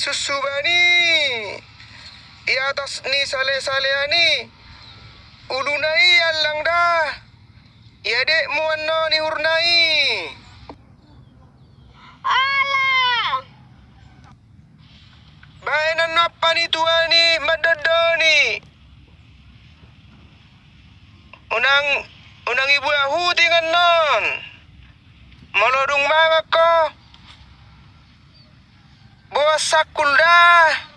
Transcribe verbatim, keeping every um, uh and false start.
susuban i, i atas ni sale-salean i, uluna i allang da, i adekmu annon ihurna i. Ala! Baen annon ampani tuani mandondoni. Unang, unang ibuat huting annon. Molo dung mangan ho, boan sangkul da.